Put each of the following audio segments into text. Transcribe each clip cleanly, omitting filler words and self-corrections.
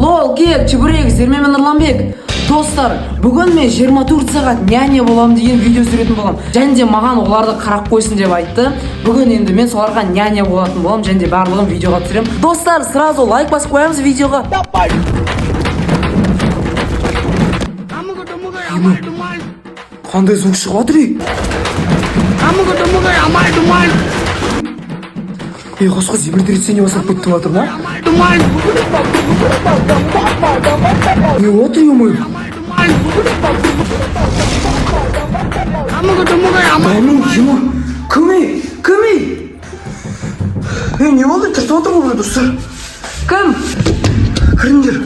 Лол, кек, чебурек, Зермен мен Нұрланбек. Достар, бүгін мен 24 сағат няня болам деген видео түсіретін болам. Және де маған оларды қарап қойсын деп айтты. Бүгін енді мен соларға няня болатын болам және де барлығын видеоға түсіремін. Достар, сразу лайк басып қоямыз видеоға. Қандай звук шығып жатыр, ей? Ей, қосқа землетрясение басталып кетті жатыр ма? Не отыр, ё-моё? Да ну, ема. Кім, ей? Кім, ей? Ей, не болды? Түртіп отыр ғой біреу, достар. Кім? Кіріңдер.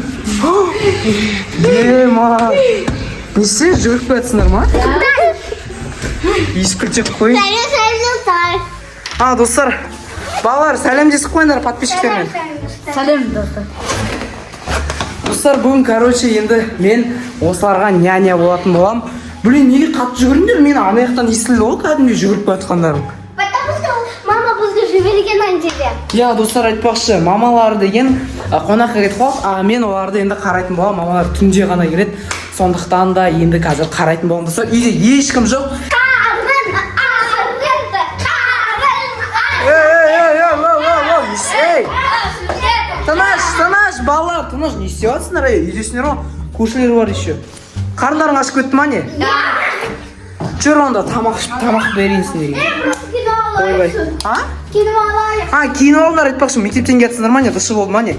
Ема. Не істе, жүгіріп келатсыңдар ма? Иіс күлтек қой. А, достар, балалар, сәлемдесіп қойыңдар подписчиктермен. Сәлем, достар. Достар, бүгін, короче, енді мен осыларға няня болатын болам. Блин, неге қатты жүгірдіңдер? Мен ана жақтан естілді ғой кәдімгідей жүгіріп келе жатқандарың. Потому что мама бізді жіберген ана жерде. Иә, достар, айтпақшы, мамалары деген қонаққа кетіп қалды, а мен оларды енді қарайтын боламын. Мамалар түнде ғана келеді. Сондықтан да енді қазір қарайтын боламын, достар. Үйде ешкім жоқ. Қарын, арынды, қарын. Ей, ей, ей, ей, ей, ей, ей. Тыныш, тыныш, балалар, тыныш, не істеп жатсыңдар, ей, үйдесіңдер ғой, көршілер бар еще. Қарындарың ашып кетті ма, не? Жүр онда, тамақ ішіп, тамақ берейін сендерге. Ойбай. А? Киініп алайық. А, киініп алыңдар, айтпақшы, мектептен келатсыңдар ма, не, дышы болды ма, не?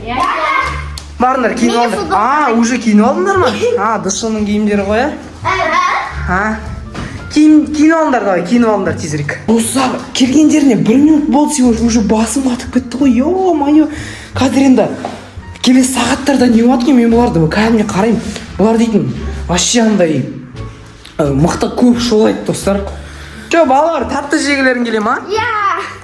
Барыңдар, киініп Менде алыңдар. футболка. А, уже киініп алдыңдар ма? А, дышының киімдері ғой, ә? А? Киім, киініп алыңдар, давай, киініп алыңдар тезірек. Достар, келгендеріне бір минут болды всего лишь, уже басым қатып кетті ғой, ё-моё. Қазір енді келесі сағаттарда не болады екен, мен бұларды кәдімгідей қараймын. Бұлар дейтін вообще андай мықты көп шулайды, достар. Жо, балалар, тәтті жегілерің келе ма? Иә.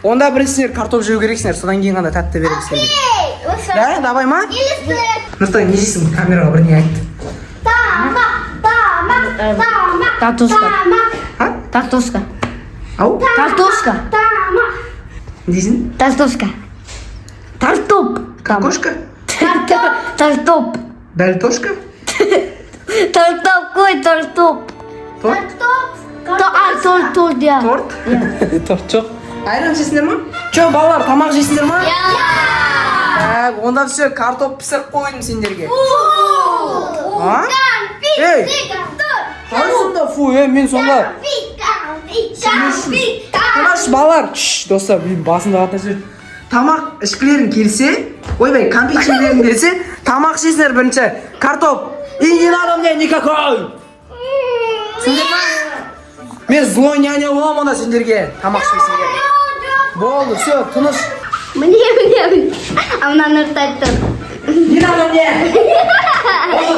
Онда біріншісіңдер картоп жеу керексіңдер, содан кейін ғана тәтті беремін сендерге. Ей, осы. Да, давай ма? Келесі. Нұртай, не жейсің? Камераға бірдеңе айт. Тамақ, тамақ, тамақ. Картошка. Тамақ, А? Картошка. Ау? Картошка. тамақ. Не дейсің? Картошка. Тартоп. Кокошка? Тартоп. Дальтошка? Тартоп қой, тартоп. Торт? А, торт, торт, иә. Торт? Торт жоқ. Айран жейсіңдер ма? Жо, балалар, тамақ жейсіңдер ма? Так, онда все, картоп пісіріп қойдым сендерге. А? Ей! Қалай сонда, фу, ей, мен сонда. Тыныш, балалар, шш, достар, мен басымда қатты нәрсе. Тамақ ішкілерің келсе, ойбай, кәмпит жегілерің келсе, тамақ жейсіңдер бірінші. Картоп. И не надо мне никакой. Сендер ма? Мен злой няня боламын онда сендерге. Тамақ ішпесеңдер. Болды, все, тыныш. Міне, міне, міне. А мына Нұртай тұр. Не надо мне. Отыр.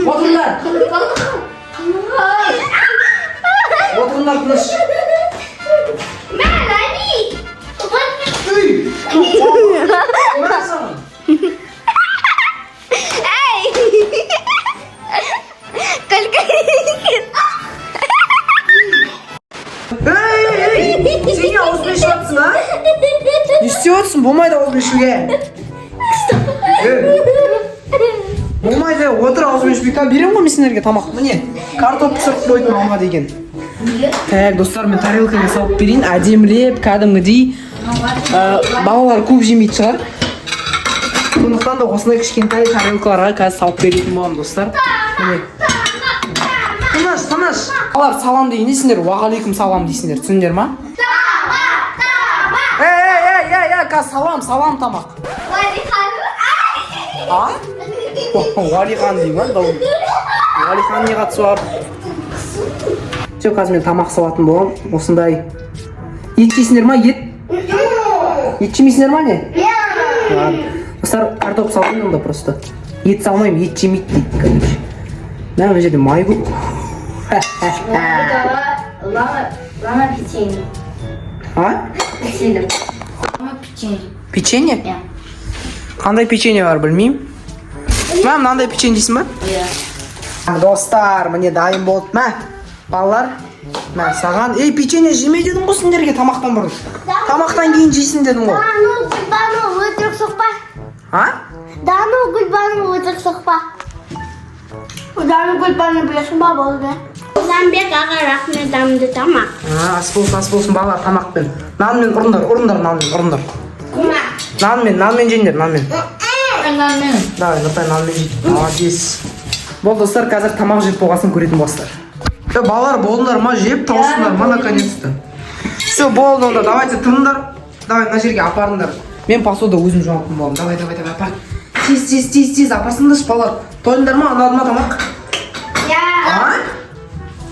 Отырыңдар. Отырыңдар тыныш. Мә, Рами. Үй! Мә саған. Эй! Күлкі. Ей, ей, ей! Сен не ауызбен ішіп жатсың, а? Не істеп жатсың? Болмайды ауызбен ішуге. Ей, болмайды, отыр, ауызбен ішпей. Қазір беремін ғой мен сендерге тамақ. Міне, картоп пісіріп қойдым мама деген. Так, достар, мен тарелкаға салып берейін, әдемілеп, кәдімгідей. Балалар көп жемейтін шығар. Сондықтан да осындай кішкентай тарелкаларға қазір салып беретін боламын, достар. Міне. Тыныш, тыныш. Балалар, салам дегенде сендер уағалейкум салам дейсіңдер, түсіндіңдер ма? Ей, ей, ей, ей, ей, қазір салам, салам тамақ. А? Уалихан дей ма? Уалихан не қатысы бар? Все, қазір мен тамақ салатын боламын. Осындай. Ет жейсіңдер ма? Ет? Ет жемейсіңдер ма, не? Ладно. Достар, картоп салайын онда просто. Ет салмаймын, ет жемейді дейді, короче. Мә, мына жерде май көп. Лама, лама печенье. А? Печенье. Лама печенье. Печенье? Иә. Қандай печенье бар, білмеймін. Мә, мынандай печенье дейсің ба? Иә. Достар, міне дайын болды. Мә, балалар, мә, саған. Ей, печенье жеме дедім ғой сендерге тамақтан бұрын. Тамақтан кейін жейсің дедім ғой. Да ну, да ну, өтірік соқпа. А? Дану Гүлбану, өтірік соқпа. Дану Гүлбану білесің ба, болды. Замбек аға, рахмет, дәмді тамақ. А, ас болсын, ас болсын, балалар, тамақпен. Нанмен ұрыңдар, ұрыңдар, нанмен ұрыңдар. Нанмен, нанмен жеңдер, нанмен. Нанмен. Давай, Нұртай нанмен жейді. Молодец. Болды, достар, қазір тамақ жеп болғасын көретін боласыздар. Е, балалар, болдыңдар ма, жеп таусыңдар ма, наконец-то? Все, болды онда, давайте тұрыңдар. Давай, мына жерге апарыңдар. Мен посуда өзім жуатын боламын. Давай, давай, давай, апар. Тез, тез, тез, тез, апарсыңдаршы, балалар. Тойдыңдар ма, ұнады ма тамақ? Я. А?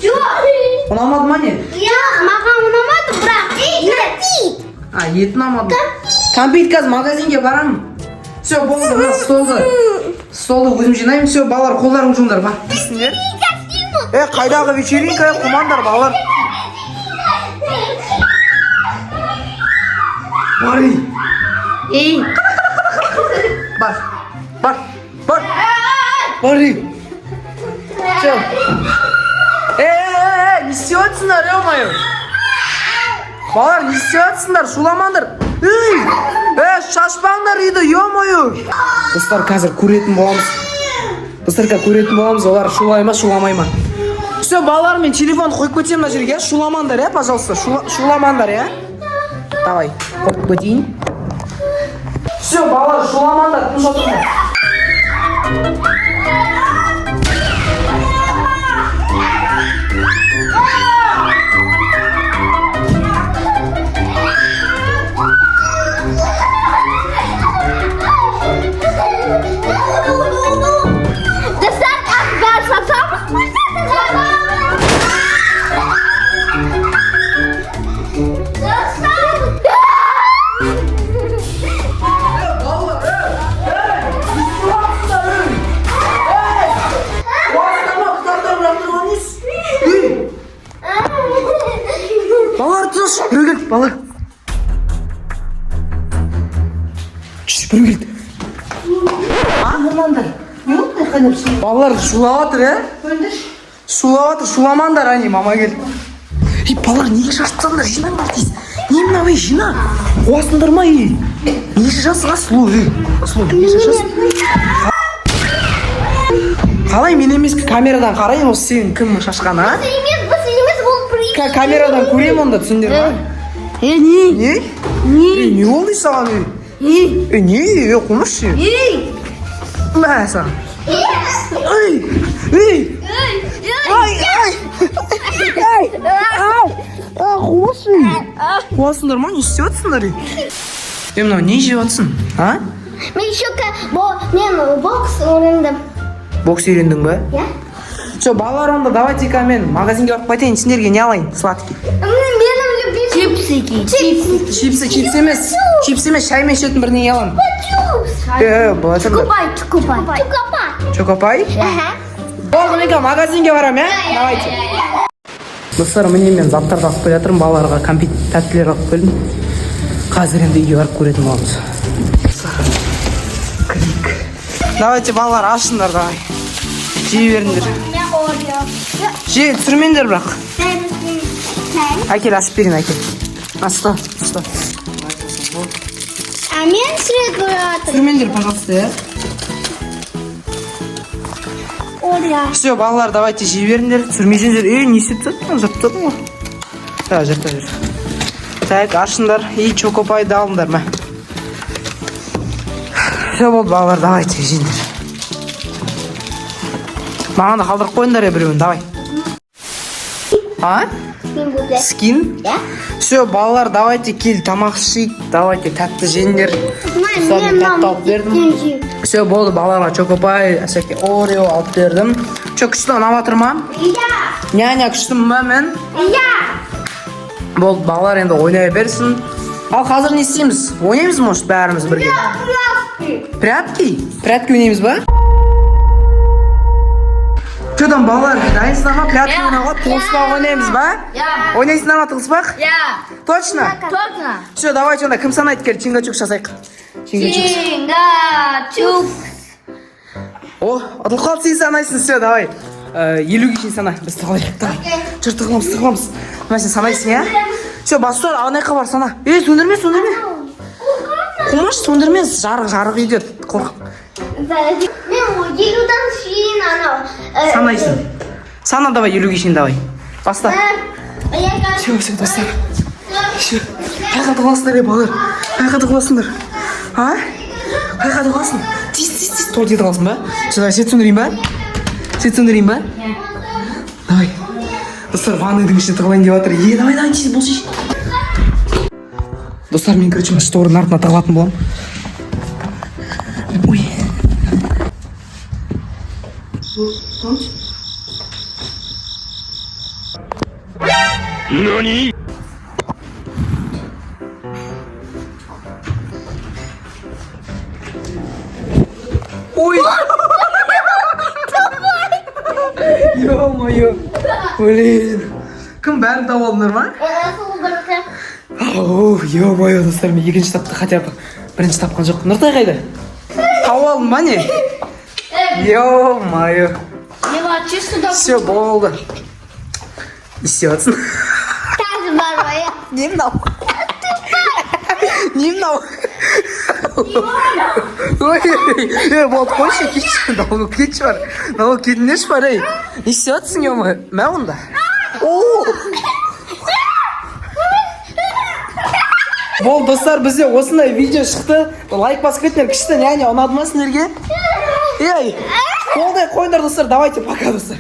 Жоқ. Ұнамады ма, не? Я, маған ұнамады, бірақ. Кәмпит. А, ет ұнамады. Кәмпит қазір магазинге барамын. Все, болды, мына столды өзім жинаймын. Все, балалар, қолдарыңды жуыңдар, бар. Дейсіңдер? Е, қайдағы вечеринка, қумаңдар, балалар. Бар, ей. Ей. Бар, бар, бар. Бар, ей. Все. Ей, ей, ей, не істеп жатсыңдар, ё-моё? Балалар, не істеп жатсыңдар? Шуламаңдар. Ей, ей, шашпаңдар үйді, ё-моё. Достар, қазір көретін боламыз. Достар, қазір көретін боламыз, олар шулай ма, шуламай ма. Все, балалар, мен телефон қойып кетемін мына жерге, шуламаңдар, иә, пожалуйста, шуламаңдар, иә. Давай, қойып кетейін. Все, балалар, шуламаңдар, тыныш отырыңдар. Достар, бәрі сатамыз. Достар. Ей! Балалар, тыныш, біреу келді, балалар. Шш, біреу келді. Нұрландар. Не болды айқайлап шығып? Балалар шулап жатыр, ә? Өндірші. Шулап жатыр, шуламаңдар, әне, мама келді. Ей, балалар, неге шашып тастадыңдар? Жинаңдар тез. Не мынау, ей, жина. Қуасыңдар ма, ей? Неге шашасың, а, сұлу, ей? Сұлу, неге шашасың? Қалай мен емес, камерадан қарайын, осы сен кім шашқан, а? Емес, бұл емес, бұл прикол. Камерадан көремін онда, түсіндер ма? Е, не? Не? Не? Ей, не болды саған, ей? Не? Ей, не? Ей, қумашы. Ей! Мә саған. Ей! Ей! Ай, ай! Ай! Ау! А, қуасы! Қуасыңдар ма? Не істеп жатсыңдар, ей? Е, мынау не жеп жатсың? А? Мен еще мен бокс үйрендім. Бокс үйрендің ба? Иә. Все, балалар, онда давайте-ка мен магазинге барып қайтайын, сендерге не алайын? Сладкий. Менің любимый. Чипсики. Чипсы. Чипсы, чипсы емес. Чипсы емес, шаймен ішетін бірдеңе аламын. Чипсы. Е, былай тұрыңдар. Чокопай, чокопай. Чокопай. Чокопай? Аха. Болды, мен магазинге барамын, иә? Давайте. Достар, міне, мен заттарды алып келе жатырмын, балаларға кәмпит, тәттілер алып келдім. Қазір енді үйге барып көретін боламыз. Достар, кірейік. Давайте, балалар, ашыңдар, давай. Жей беріңдер. Мен Орео. Же, түсірмеңдер бірақ. Әкел, ашып берейін, әкел. Ұста, ұста. А мен сурет көріп жатырмын. Түсірмеңдер, пожалуйста, иә. Орео. Все, балалар, давайте жей беріңдер. Түсірмесеңдер, ей, не істеп тастадың? Жыртып тастадың ғой. Так, жырта бер. Так, ашыңдар. И чокопайды алыңдар, мә. Все, болды, балалар, давайте жеңдер. Маған да қалдырып қойыңдар, е, біреуін, давай. А? Мен болды. Скин? Иә. Все, балалар, давайте кел, тамақ ішейік. Давайте тәтті жеңдер. Достар, мен тәтті алып бердім. Все, болды, балаларға чокопай, всякий Орео алып бердім. Че, күшті, ұнап жатыр ма? Иә. Няня күшті ма мен? Иә. Болды, балалар енді ойнай берсін. Ал қазір не істейміз? Ойнаймыз, может, бәріміз бірге? Прятки? Прятки ойнаймыз ба? Че там, балалар, дайынсыңдар ма прятки ойнауға? Тығылыспақ ойнаймыз ба? Иә. Ойнайсыңдар ма тығылыспақ? Иә. Точно? Точно. Все, давайте онда кім санайды, кел, чингачук жасайық. Чингачук. Чингачук. О, ұтылып қалды, сен санайсың, все, давай. 50-ге шейін сана, біз тығылайық, давай. Жүр, тығыламыз, тығыламыз. Мына сен санайсың, иә? Все, бастар, ана жаққа бар, сана. Ей, сөндірме, сөндірме. Қумашы, сөндірме, жарық, жарық үйде, қорқ. Мен 50-ден шейін анау. Санайсың. Сана давай, 50-ге шейін давай. Баста. Бір, екі, Все, все, достар. Все. Қайға тығыласыңдар, ей, балалар? Қайға тығыласыңдар? А? Қайға тығыласың? Тиз, тиз, тиз. Туалетке тығыласың ба? Все, давай, свет сөндірейін ба? Свет сөндірейін ба? Давай. Достар, ванныйдың ішіне тығылайын деп жатыр. Е, давай, давай, тиз, болшы. Достар, мен, короче, мына шторының артына тығылатын боламын. Ой. Ой! Ё-моё! Блин! Кім, бәрін тауып алдыңдар ма? Сол бірінші. Оу, ё-моё, достар, мен екінші тапты, хотя бы бірінші тапқан жоқпын. Нұртай қайда? Тауып алдың ба, не? Ё-моё. Все, болды. Не істеп жатсың? Тағы бар ғой, иә. Не мынау? Не мынау? Ой, е, болды, қойшы, кетші, мынау кетші бар. Мынау кетіңдерші бар, ей. Не істеп жатсың, ё-моё? Мә онда. О! Болды, достар, бізде осындай видео шықты. Лайк басып кетіңдер, күшті няня ұнады ма сендерге? Ей, қолдай қойыңдар, достар, давайте, пока, достар.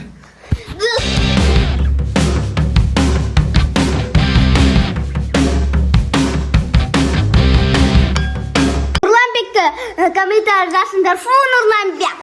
Нұрланбекті комментарий жазыңдар. Фу, Нұрланбек.